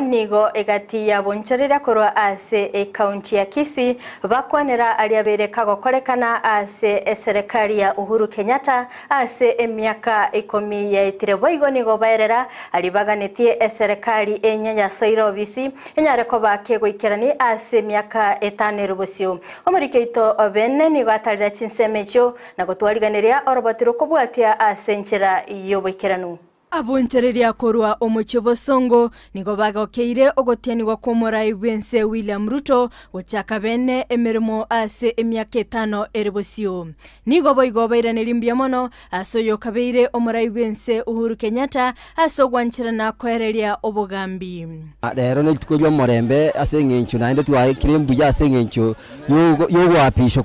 Nigo egati y'abonchoreria korwa ase ekaunti ya Kisii bakwanera aria abeire kagokorekana ase eserekari ya Uhuru Kenyatta ase emiaka ikomi yaetire. Boigo nigo baerera aria baganetie eserekari enyia yasoire obisi enyare koba kegoikerani ase emiaka etano ere bosio. Omoriki oito Bene nigo atarire chinsemo echio na gotwariganeria oroboti rokobwatia ase enchera y'oboikeranu. Abonchoreria korwa omochie bosongo nigo bagokeire ogotianigwa kw'omorai bw'ense William Ruto gochaka bene emeremo ase emiaka etano ere bosio. Nigo boigo bairanerie mbuya mono ase oyokabeire omorai bw'ense Uhuru Kenyatta ase ogwancherana koereria obogambi. Rero nerituko ri'omorembe ase eng'encho naende twaikire mbuya ase eng'encho y'ogoapishwa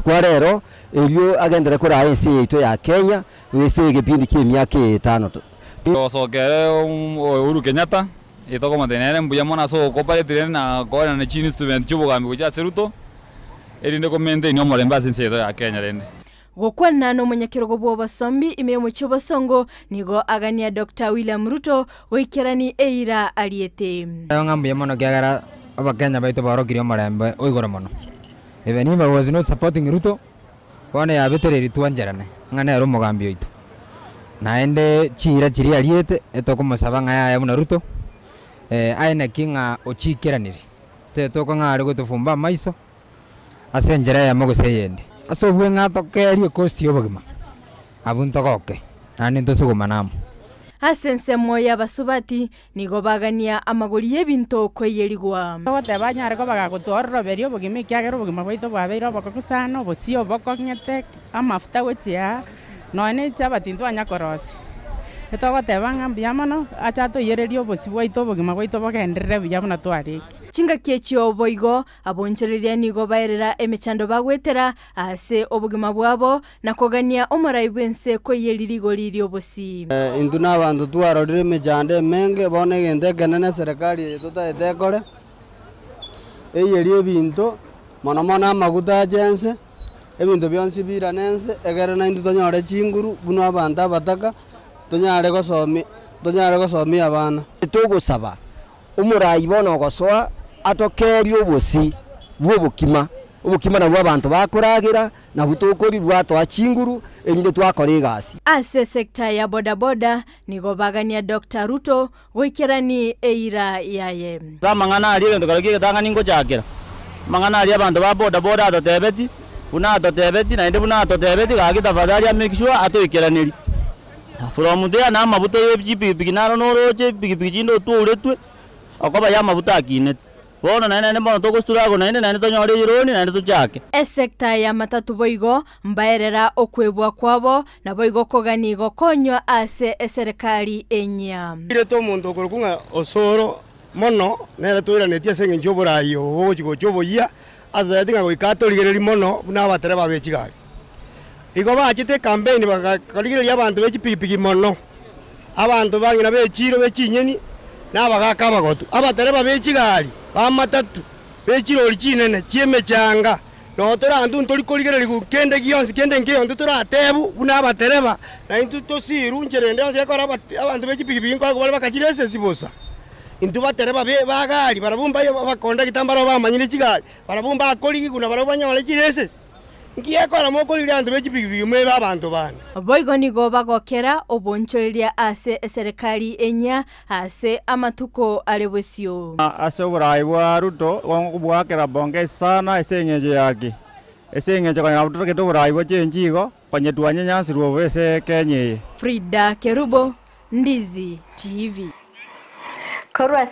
kwa rero, erio agenderere koraa ense yaito ya Kenya. Ase egepindi ki'emiaka etano. Togosokera Uhuru Kenyatta, tokomotebia nere mbuya mono ase ogokooperate rende na koenana chiinstrument chi'obogambi gochia ase Ruto, erinde ko maintain omorembe ase ense yaito ya Kenya rende. Gokwana nomonyakerogo bw'obosombi ime y'omochie obosongo, nigo agania Doctor William Ruto goikerani eira ariete. Ng'a mbuya mono ekiagera abakenya baito baorokirie omorembe o igoro mono. Even if I was not supporting Ruto, Bono yabetereirie twancherane ng'a nere omogambi oito. Naende chiira chiria ariete, etokomosaba ng'a yaya buna Ruto, aye naki ng'a ochiikeraniri, tetokong'a are gotofumba amaiso ase enchera eyemo gose eyende. Ase obwe ng'a tokerie ecost y'obogima, abwo ntogoke, naende ntosugumane amo. Ase ensemo y'abasubati, Nigo bagania amagori y'ebinto koiyerigwa. Ogoteba anyare koba gagotwororoberia obogima, ekiagera obogima bwaito bwabeire obokong'u sana, obosio bokong'ete, amafuta gochia aa, nonya ne chichabati ntwanya korosia. Etogoteba ng'a mbuya mono, ache atoiyererie obosio bwaito obogima bwaito bogenderere buya buna twarenge. Chingaki echio boigo abonchoreria nigo baerera emechando bagwetera ase obogima bwabo, Na kogania omorai bw'ense koiyeria rigori ri'obosii. Intwe nabanto twarorire emechando emenge, bono egento ekenene eserekari eye totaete ekore, eiyerie ebinto, mono mono amaguta ache ense, ebinto bionsi biirane ense, egere naintwe tonyore chinguru buna abanto abataka, tonyare gosomi tonyare gosomia abana. Togosaba Omorai bono ogosoa atokerie obosii bw'obokima, obokima nabwo abanto bakoragera, nabwo tokoria bwatoa chinguru, erinde twakora egasi. Ase sector ya bodaboda nigo bagania Doctor Ruto goikerani eira yaye. Ase amang'ana aria egento keria ki'egetang'ani ngochakera, amang'ana aria abanto ba boda boda atotebeti, buna atotebeti, naende buna atotebeti, gaki tafadhali a make sure atoikeranerie. From there na amabuta ye chipigipigi naro noroche epigipigi chinde otwouretwe, okoba ya amabuta akinete. Bono naende naende bono togo struggle naende naende tonyore eroni naende tochake. Esecta ya matatu boigo mbaerera okwebwa kwabo, naboigo kogani gokonywa ase eserekari enyia. Irete omonto okorokwa ng'a Osoro mono, nere toiranetie ase engencho y'oboraai obo bogochia gocha oboyia, atotebetie ng'a goika atorigererie mono buna abatereba be chigari. Igo bachete ekampeini bakarigereria abanto be chipigipigi mono, abanto bang'ina be chiiro be chinyeni, na abagaaka abagotu, abatereba be chigari, b'amatatu, be chirori chinene chi'emechanga, Noo tore abanto ntori korigererigwa kende gionsi, kende nkeiyo intwe toratebu buna abatereba, na intwe tosirwe nchera ende yonsi ekero abanto be chipigipigi nkoegwa bare bakachire esegi bosa. Intwe batereba be ba gari barabwo mbaye abakondakta mbarabwo bamanyire chigari, barabwo mbakorigigwa na barabwo banyore chiresesi. Nki ekora mokorigereria abanto be chipigipigi mwebe abanto bande? Boigo nigo bagokera obonchoreria ase eserekari enyia ase amatuko are bosio. Ase oboraai bwa Ruto gokobwakera pongezi sana ase eng'encho yaki? Ase eng'encho konya nabo totagete oboraai bwa chenchi igo, konya twanyenyansirwe obo ase Kenya eye. Frida Kerubo, Ndizi TV. Korwa.